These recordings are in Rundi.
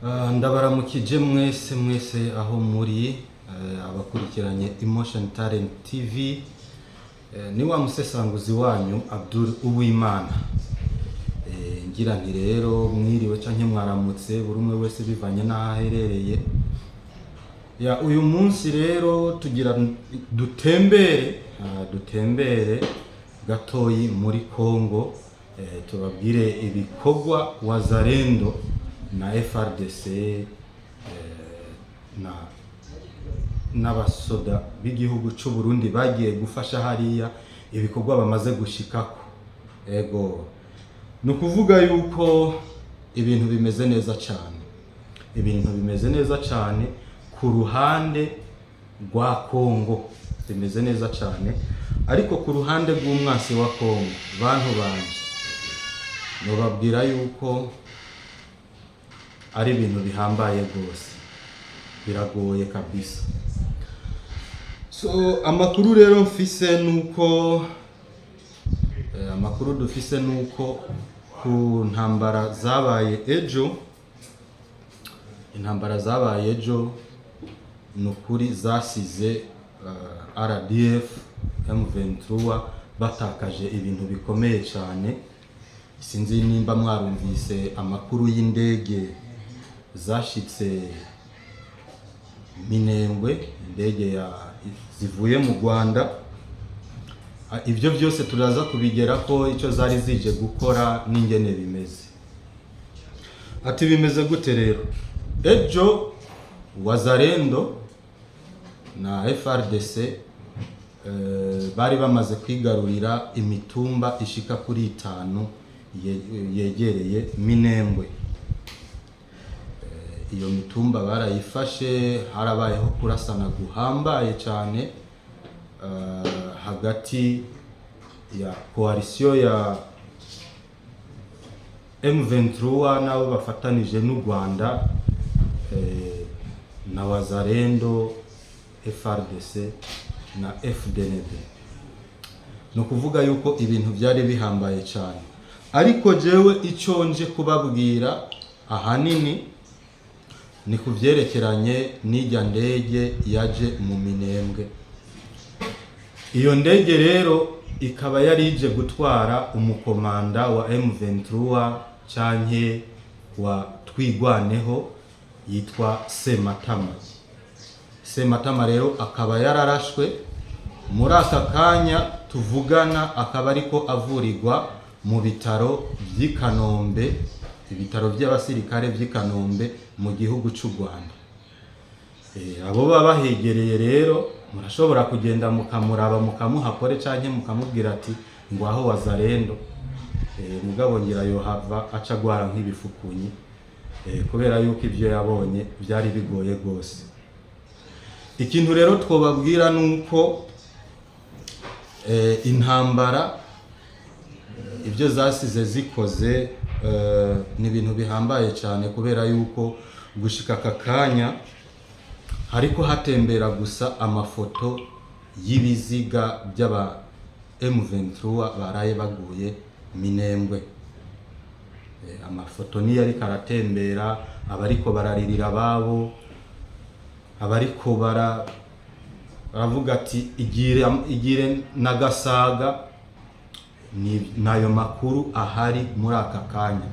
Ndabaramukije mwese mwese aho muri, abakurikiranye Emotion Talent TV. Ni wa musesanguzi wanyu Abdul Uwimana. Ngira nti rero mwiriwe canke mwaramutse, buri umwe wese bivanye n'aho aherereye. Ya, uyu munsi rero tugira dutembere, dutembere gatoyi muri Congo, tubabwire ibikorwa Wazalendo na FARDC na n'abasoda b'igihugu c'u Burundi bagiye gufasha hariya, ibikorwa bamaze gushikako. Ego, ni ukuvuga yuko ibintu bimeze neza cyane, ibintu bimeze neza cyane ku ruhande rwa Congo, bimeze neza cyane, ariko ku ruhande rw'umwansi wa Congo, bantu banje, nobabwira yuko ari ibintu bihambaye rwose, biragoye kabisa. So amakuru rero mfise nuko, amakuru dufise nuko ku ntambara zabaye ejo, intambara zabaye ejo ni ukuri zasize RDF M23 batakaje ibintu bikomeye cyane. Sinzi nimba mwarumvise amakuru y'indege zashitse Minembwe, indege ya zivuye mu Rwanda. Ibyo byose turaza kubigera ko icyo zari zije gukora n'ingene bimeze. Ati bimeze gute rero? Ejo Wazalendo na FARDC bari bamaze kwigarurira imitumba ishika kuri itanu yegereye Minembwe. Iyo mitumba barayifashe, harabayeho kurasana guhambaye cyane hagati ya coalition ya M23 nabo bafatanije n'u Rwanda, na Wazalendo, FARDC na FDNB. Ni ukuvuga yuko ibintu byari bihambaye cyane, ariko jewe icyo nje kubabwira ahanini ni ku byerekeranye n'ijya ndege yaje mu Minembwe. Iyo ndege rero ikaba yari ije gutwara umukomanda wa M23 canke wa Twigwaneho yitwa Sematama. Sematama rero akaba yararashwe, muri aka kanya tuvugana akaba ariko avurirwa mu bitaro vy'i Kanombe, ibitaro by'abasirikare vy'i Kanombe mu gihugu c'u Rwanda. Abo baba bahegereye rero murashobora kugenda mukamuraba, mukamuha pole canke mukamubwira ati ngwaho Wazalendo. Mugabo ngira yohava aca agwara nk'ibifukunyi, kubera yuko ivyo yabonye byari bigoye rwose. Ikintu rero twobabwira nuko intambara ibyo zasize zikoze ni ibintu bihambaye cyane, kubera yuko gushika aka kanya hariko hatembera gusa amafoto y'ibiziga by'aba M23 baraye baguye Minembwe. Amafoto niyo ariko aratembera, abariko bararirira ababo, abariko baravuga ati igire igire nagasaga. Ni nayo makuru ahari muri aka kanya.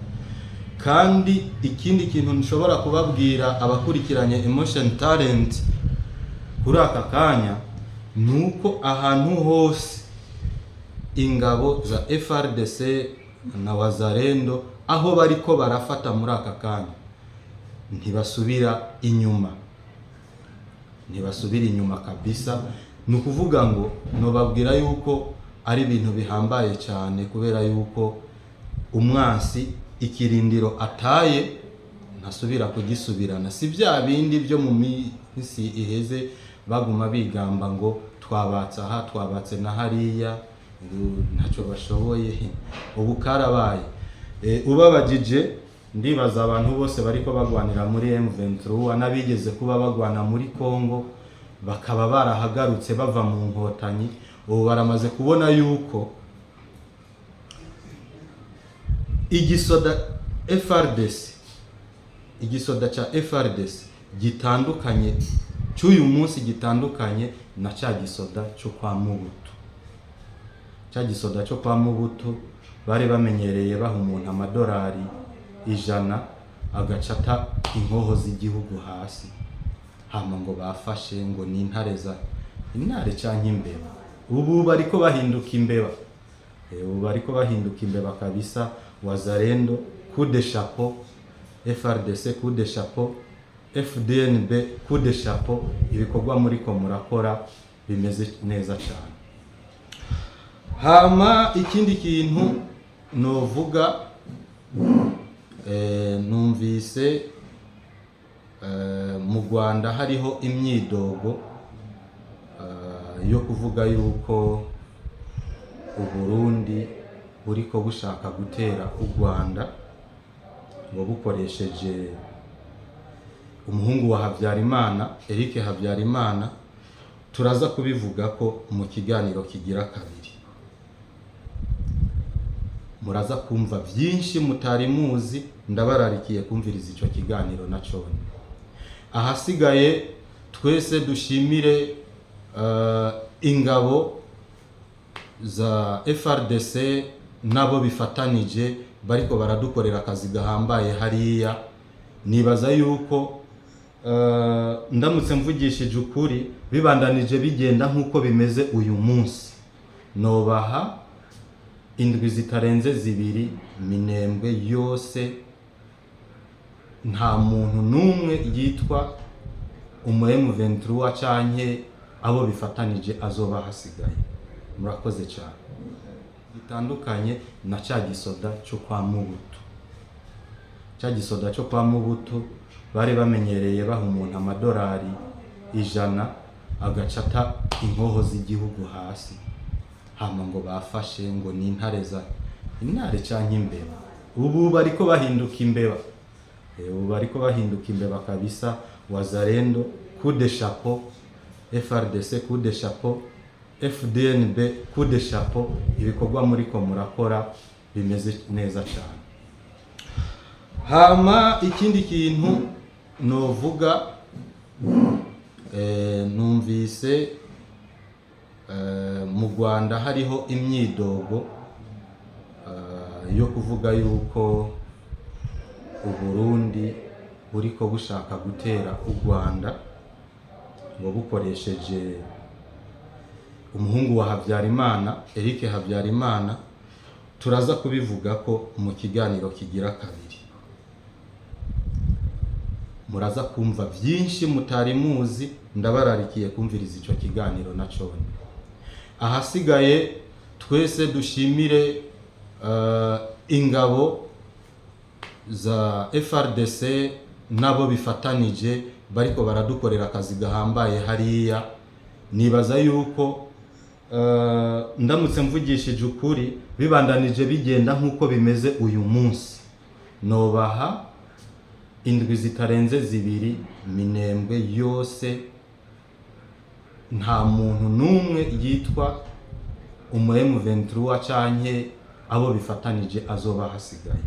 Kandi ikindi kintu nshobora kubabwira abakurikiranye Emotion Talent kuri aka kanya ni uko ahantu hose ingabo za FARDC na Wazalendo aho bariko barafata muri aka kanya ntibasubira inyuma, ntibasubira inyuma kabisa. Ni ukuvuga ngo nobabwira yuko ari ibintu bihambaye cyane, kubera yuko umwansi ikirindiro ataye ntasubira kugisubirana. Si bya bindi byo mu minsi iheze baguma bigamba ngo twabatse aha, twabatse na hariya, ngo ntacyo bashoboye. Ubu karabaye. Ubabagije, ndibaza abantu bose bariko bagwanira muri M23 n'abigeze kuba bagwana muri Congo bakaba barahagarutse bava mu nkotanyi, ubu baramaze kubona yuko igisoda FARDC, Igisoda ca FARDC gitandukanye cy'uyu munsi gitandukanye na ca gisoda cyo kwa Mubutu. Cya gisoda cyo kwa Mubutu bari bamenyereye baha umuntu amadolari 100 agacata inkoho z'igihugu hasi, hama ngo bafashe ngo ni intare za intare canke imbeba. Ubu bariko bahinduka imbeba. Ubu bariko bahinduka imbeba kabisa. Wazalendo, coup de chapeau. FARDC, coup de chapeau. FDNB, coup de chapeau. Ibikorwa muriko murakora bimeze neza cyane. Hama ikindi kintu novuga, numvise mu Rwanda hariho imyidogo yo kuvuga yuko Uburundi buriko bushaka gutera u Rwanda ngo bukoresheje umuhungu wa Habyarimana, Eric Habyarimana. Turaza kubivuga ko mu kiganiro kigira kabiri. Muraza kumva byinshi mutari muzi. Ndabararikiye kumviriza ico kiganiro na cone. Ahasigaye twese dushimire ingabo za FARDC nabo bifatanije bariko baradukorera akazi gahambaye hariya. Nibaza yuko ndamutse mvugishije ukuri, bibandanije bigenda nk'uko bimeze uyu munsi, nobaha indwi zitarenze 2, Minembwe yose nta muntu n'umwe yitwa umu M23 canke abo bifatanije azoba hasigaye. Murakoze cyane. Gitandukanye na ca gisoda cyo kwa Mubutu. Cya gisoda cyo kwa Mubutu bari bamenyereye baha umuntu amadolari 100 agacata inkoho z'igihugu hasi, hama ngo bafashe ngo ni intare za intare canke imbeba. Ubu bariko bahinduka imbeba. Ubu bariko bahinduka imbeba kabisa. Wazalendo, coup de chapeau. FARDC, coup de chapeau. FDNB, coup de chapeau. Ibikorwa muriko murakora bimeze neza cyane. Hama ikindi kintu novuga, numvise mu Rwanda hariho imyidogo yo kuvuga yuko Uburundi buriko bushaka gutera u Rwanda ngo bukoresheje umuhungu wa Habyarimana, Eric Habyarimana. Turaza kubivuga ko mu kiganiro kigira kabiri. Muraza kumva byinshi mutari muzi. Ndabararikiye kumviriza ico kiganiro na cone. Ahasigaye twese dushimire ingabo za FARDC nabo bifatanije bariko baradukorera akazi gahambaye hariya. Nibaza yuko ndamutse mvugishije ukuri, bibandanije bigenda nk'uko bimeze uyu munsi, nobaha indwi zitarenze 2, Minembwe yose nta muntu n'umwe yitwa umu M23 canke abo bifatanije azoba hasigaye.